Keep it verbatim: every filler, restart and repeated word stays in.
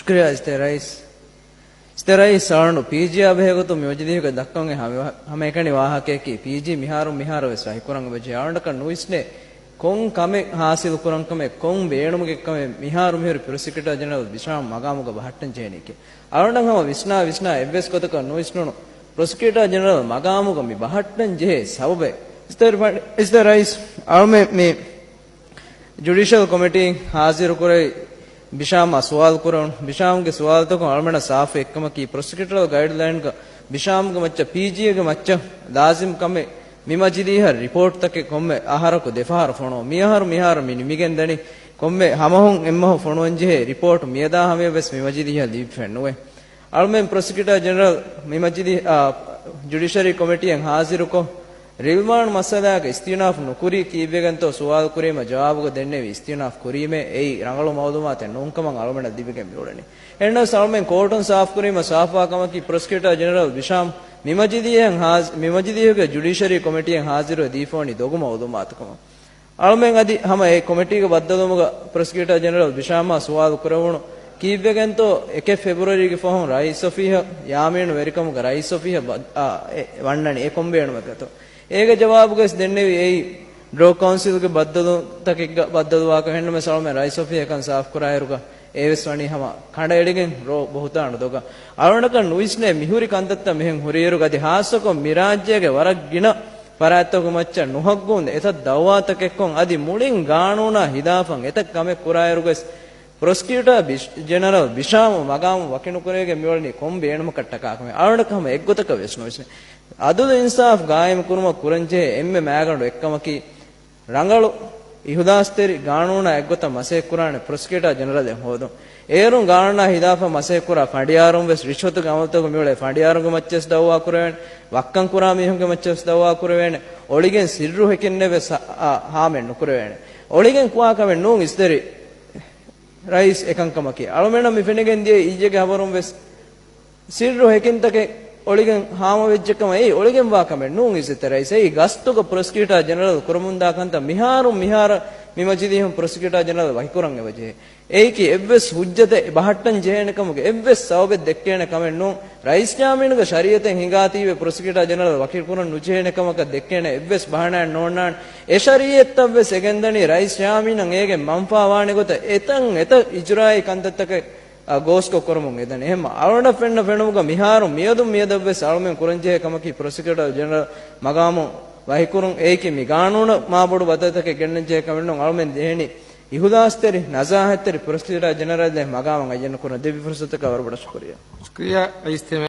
ޝުކުރިއްޔާ އިސްތެ ރައީސް. އިސްތެ ރައީސް، އަޅުގަނޑު ޕީޖީއާ ބެހޭގޮތުން މި މަޖިލީހުގަ ދައްކަން އެ ހަމަ-، ހަމައެކަނި ވާހަކައަކީ، ޕީޖީ މިހާރު މިހާރު ވެސް ވަކިކުރަން އެބަޖެހޭ. އަޅުގަނޑަކަށް ނުވިސްނޭ ކޮން ކަމެއް ހާސިލު ކުރަން ކަމެއް، ކޮން ބޭނުމެއް ކަމެއް މިހާރު މިހުރި ޕްރޮސިކިއުޓާ ޖެނެރަލް ބިޝާމް މަގާމުގަ ބަހައްޓަން ޖެހެނީކީ. އަޅުގަނޑަށް ހަމަ ވިސްނާ ވިސްނާ އެއްވެސް ގޮތަކަށް ނުވިސްނުނު ޕްރޮސިކިއުޓާ ޖެނެރަލް މަގާމުގަ މި ބަހައްޓަން ޖެހޭ ސަބަބެއް. އިސްތެ ރައީސް، އަޅުމެން މި ޖުޑިޝަލް ކޮމިޓީން ހާޒިރުކުރެވި ބިޝާމާ ސުވާލު ކުރެވުނު. ބިޝާމްގެ ސުވާލުތަކުން އަޅުމެންނަށް ސާފު އެއްކަމަކީ، ޕްރޮސިކިއުޓަރ ގައިޑްލައިންގަ ބިޝާމްގެ މައްޗަށް، ޕީޖީއޭގެ މައްޗަށް ލާޒިމް ކަމެއް މި މަޖިލީހަށް ރިޕޯޓްތަކެއް ކޮންމެ އަހަރަކު ދެފަހަރު ފޮނުވުން. މިއަހަރު މިހާރު މި ނިމިގެން ދަނީ ކޮންމެ ހަމަހުން އެއްމަހު ފޮނުވަންޖެހޭ ރިޕޯޓް މިއަދާ ހަމަޔަށް ވެސް މި މަޖިލީހަށް ލިބިފައެއް ނުވޭ. އަޅުމެން ޕްރޮސިކިއުޓާ ޖެނެރަލް މި މަޖިލީ، އާ، ޖުޑިޝަރީ ކޮމިޓީއަށް ހާޒިރުކޮށް، ރިލްވާން މައްސަލާގަ އިސްތިއުނާފް ނުކުރީ ކީއްވެގެންތޯ ސުވާލު ކުރީމަ ޖަވާބުގަ ދެންނެވި އިސްތިއުނާފް ކުރީމޭ، އެއީ ރަނގަޅު މައުލޫމާތެއް ނޫންކަމަށް އަޅުމެންނަށް ލިބިގެން މިއުޅެނީ. އެހެންނަމަވެސް އަޅުމެން ކޯޓުން ސާފުކުރީމަ ސާފުވާ ކަމަކީ، ޕްރޮސިކިއުޓާ ޖެނެރަލް ބިޝާމް މި މަޖިލީހަށް ހާޒި-، މި މަޖިލީހުގެ ޖުޑިޝަރީ ކޮމިޓީއަށް ހާޒިރުވެ ދީފަވަނީ ދޮގު މައުލޫމާތުކަމަށް. އަޅުމެން އަދި ހަމަ އެ ކޮމިޓީގެ ބައްދަލުވުމުގަ ޕްރޮސިކިއުޓާ ޖެނެރަލް ބިޝާމާ ސުވާލު ކުރެވުނު، ކީއްވެގެންތޯ އެކެއް ފެބްރުއަރީގެ ފަހުން ރައީސް އޮފީހަށް ޔާމީނު ވެރިކަމުގަ ރައީސް އޮފީހަށް ބަ-، އާ، އެ، ވަންނަނީ އެ ކޮން ބޭނުމެއްގަތޯ؟ އޭގެ ޖަވާބުގައި ދެންނެވި އެއީ ޑްރޯ ކައުންސިލްގެ ބައްދަލުތަކެއްގަ ބައްދަލުވާކަށް. އެހެންނަމަވެސް އަޅުމެން ރައީސް އޮފީހަށް އެކަން ސާފުކުރާއިރުގަ އެވެސް ވަނީ ހަމަ ކަނޑައެޅިގެން ރޯ ބުހުތާނު ދޮގަށް. އަޅުގަނޑަކަށް ނުވިސްނޭ މިހުރި ކަންތައްތައް މިހެން ހުރިއިރުގަ އަދި ހާއްސަކޮށް މި ރާއްޖޭގެ ވަރަށް ގިނަ ފަރާތްތަކުގެ މައްޗަށް ނުހައްގުން އެތައް ދައުވާތަކެއްކޮށް އަދި މުޅިން ގާނޫނާ ހިލާފަށް އެތައް ކަމެއް ކުރާއިރުގަސް ޕްރޮސިކިއުޓާ ބިޝް-، ޖެނެރަލް ބިޝާމް މަގާމު ވަކިނުކުރެވިގެން މިއުޅެނީ ކޮން ބޭނުމަކަށްޓަކާކަމެއް އަޅުގަނޑަކަށް ހަމަ އެއްގޮތަކަށް ވެސް ނުވިސްނޭ. އަދުލު އިންސާފް ގާއިމު ކުރުމަށް ކުރަންޖެހޭ އެންމެ މައިގަނޑު އެއްކަމަކީ، ރަނގަޅު އިހުލާސްތެރި ގާނޫނާ އެއްގޮތަށް މަސައްކަތް ކުރާނެ ޕްރޮސިކިއުޓާ ޖެނެރަލެއް ހޯދުން. އޭރުން ގާނޫނާ ހިލާފަށް މަސައްކަތް ކުރާ ފަނޑިޔާރުން ވެސް ރިޝްވަތުގެ އަމަލުތަކުން މިއުޅޭ ފަނޑިޔާރުންގެ މައްޗަށް ވެސް ދައުވާ ކުރެވޭނެ، ވައްކަން ކުރާ މީހުންގެ މައްޗަށް ވެސް ދައުވާ ކުރެވޭނެ، އޮޅިގެން ސިއްރު ހެކިންނެއް ވެސް ހާ-، ހާމައެއް ނުކުރެވޭނެ. އޮޅިގެން ކުވާ ކަމެއް ނޫން އިސްތެރި ރައީސް އެކަންކަމަކީ. އަޅުމެންނަށް މި ފެނިގެން ދިޔަ އިއްޔެގެ ހަބަރުން ވެސް ސިއްރު ހެކިންތަކެއް އޮޅިގެން ހާމަވެއްޖެކަމަށް. އެއީ އޮޅިގެންވާ ކަމެއް ނޫން އިސްތެ ރައީސް. އެއީ ގަސްތުގަ ޕްރޮސިކިއުޓާ ޖެނެރަލް ކުރަމުންދާ ކަންތައް މިހާރު މިހާރަށް މި މަޖިލީހުން ޕްރޮސިކިއުޓާ ޖެނެރަލް ވަކިކުރަން އެބަޖެހޭ. އެއީކީ އެއްވެސް ހުއްޖަތެއް ބަހައްޓަން ޖެހޭނެ ކަމުގެ އެއްވެސް ސަބަބެއް ދެއްކޭނެ ކަމެއް ނޫން. ރައީސް ޔާމީނުގެ ޝަރީއަތެއް ހިނގާތީވެ ޕްރޮސިކިއުޓާ ޖެނެރަލް ވަކިކުރަން ނުޖެހޭނެ ކަމަކަށް ދެއްކޭނެ އެއްވެސް ބަހަނާއެއް ނޯންނާނެ. އެ ޝަރީއަތްތައްވެސް އެގެންދަނީ ރައީސް ޔާމީނަށް އޭގެ މަންފާ ވާނެ ގޮތަށް އެތަން އެތައް އިޖުރާއީ ކަންތައްތަކެއް އާ، ގޯސްކޮށް ކުރަމުން އެދަނީ. އެހެންމަ އަޅުގަނޑަށް ފެންނަ ފެނުމުގަ މިހާރު މިއަދު މިއަދަށްވެސް އަޅުމެން ކުރަންޖެހޭ ކަމަކީ ޕްރޮސިކިއުޓަރ ޖެނެރަލް މަގާމު ވަހިކުރުން. އެއީކީ މި ގާނޫނަށް މާބޮޑު ބަދަލުތަކެއް ގެންނަންޖެހޭ ކަމެއް ނޫން. އަޅުމެން ޖެހެނީ އިހުލާސްތެރި، ނަޒާހަތްތެރި ޕްރޮސިކިއުޓަރ ޖެނެރަލް މަގާމަށް އައްޔަން ކުރަން. ދެއްވި ފުރުސަތަކަށް ވަރަށް ބޮޑަށް ޝުކުރިއްޔާ. ޝުކުރިއްޔާ އައިސް ތެމެ.